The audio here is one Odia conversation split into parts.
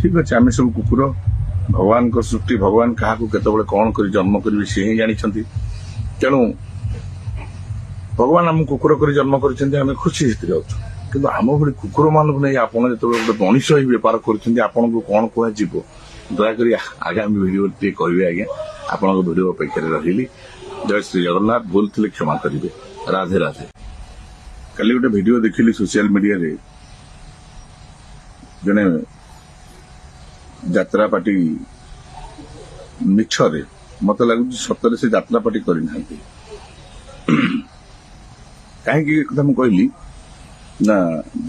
ଠିକ ଅଛି, ଆମେ ସବୁ କୁକୁର, ଭଗବାନଙ୍କ ସୃଷ୍ଟି। ଭଗବାନ କାହାକୁ କେତେବେଳେ କଣ କରି ଜନ୍ମ କରିବେ, ସେ ହିଁ ଜାଣିଛନ୍ତି। ତେଣୁ ଭଗବାନ ଆମକୁ କୁକୁର କରି ଜନ୍ମ କରିଛନ୍ତି, ଆମେ ଖୁସି ସେଥିରେ ଅଛୁ। କିନ୍ତୁ ଆମ ଭଳି କୁକୁରମାନଙ୍କୁ ନେଇ ଆପଣ ଯେତେବେଳେ ଗୋଟେ ମଣିଷ ହେଇ ବେପାର କରୁଛନ୍ତି, ଆପଣଙ୍କୁ କଣ କୁହାଯିବ? ଦୟାକରି ଆଗାମୀ ଭିଡିଓ ଟିକେ କହିବେ ଆଜ୍ଞା। ଆପଣଙ୍କ ଭିଡିଓ ଅପେକ୍ଷାରେ ରହିଲି। ଜୟ ଶ୍ରୀ ଜଗନ୍ନାଥ। ଭୁଲ ଥିଲେ କ୍ଷମା କରିବେ। ରାଧେ ରାଧେ। କାଲି ଗୋଟେ ଭିଡିଓ ଦେଖିଲି ସୋସିଆଲ ମିଡିଆରେ। ଜଣେ ଯାତ୍ରା ପାର୍ଟି, ମିଛରେ, ମତେ ଲାଗୁଛି ସତରେ ସେ ଯାତ୍ରା ପାର୍ଟି କରିନାହାନ୍ତି। କାହିଁକି ଏ କଥା ମୁଁ କହିଲି ନା,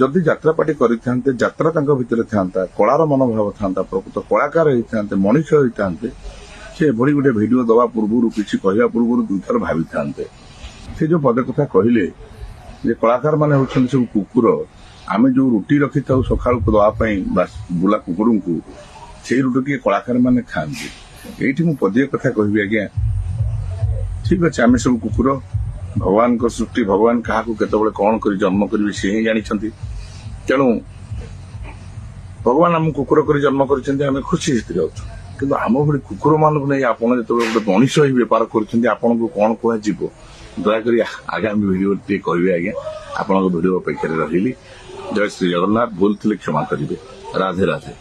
ଯଦି ଯାତ୍ରା ପାର୍ଟି କରିଥାନ୍ତେ, ଯାତ୍ରା ତାଙ୍କ ଭିତରେ ଥାନ୍ତା, କଳାର ମନୋଭାବ ଥାନ୍ତା, ପ୍ରକୃତ କଳାକାର ହେଇଥାନ୍ତେ, ମଣିଷ ହେଇଥାନ୍ତେ, ସେ ଏଭଳି ଗୋଟେ ଭିଡିଓ ଦେବା ପୂର୍ବରୁ, କିଛି କହିବା ପୂର୍ବରୁ ଦୁଇଥର ଭାବିଥାନ୍ତେ। ସେ ଯୋଉ ପଦେ କଥା କହିଲେ ଯେ କଳାକାର ମାନେ ହେଉଛନ୍ତି ସବୁ କୁକୁର, ଆମେ ଯୋଉ ରୁଟି ରଖିଥାଉ ସକାଳକୁ ଦେବା ପାଇଁ ବାସ୍ ବୁଲା କୁକୁରଙ୍କୁ, ସେଇ ରୁଟି କଳାକାର ମାନେ ଖାଆନ୍ତି। ଏଇଠି ମୁଁ ପଦିଏ କଥା କହିବି ଆଜ୍ଞା। ଠିକ ଅଛି, ଆମେ ସବୁ କୁକୁର, ଭଗବାନଙ୍କ ସୃଷ୍ଟି। ଭଗବାନ କାହାକୁ କେତେବେଳେ କଣ କରି ଜନ୍ମ କରିବେ, ସେ ହିଁ ଜାଣିଛନ୍ତି। ତେଣୁ ଭଗବାନ ଆମକୁ କୁକୁର କରି ଜନ୍ମ କରିଛନ୍ତି, ଆମେ ଖୁସି ସେଥିରେ ଅଛୁ। କିନ୍ତୁ ଆମ ଭଳି କୁକୁରମାନଙ୍କୁ ନେଇ ଆପଣ ଯେତେବେଳେ ଗୋଟେ ମଣିଷ ହେଇ ବେପାର କରୁଛନ୍ତି, ଆପଣଙ୍କୁ କଣ କୁହାଯିବ? ଦୟାକରି ଆଗାମୀ ଭିଡିଓ ଟିକେ କହିବେ ଆଜ୍ଞା। ଆପଣଙ୍କ ଭିଡିଓ ଅପେକ୍ଷାରେ ରହିଲି। ଜୟ ଶ୍ରୀ ଜଗନ୍ନାଥ। ଭୁଲ ଥିଲେ କ୍ଷମା କରିବେ। ରାଧେ ରାଧେ।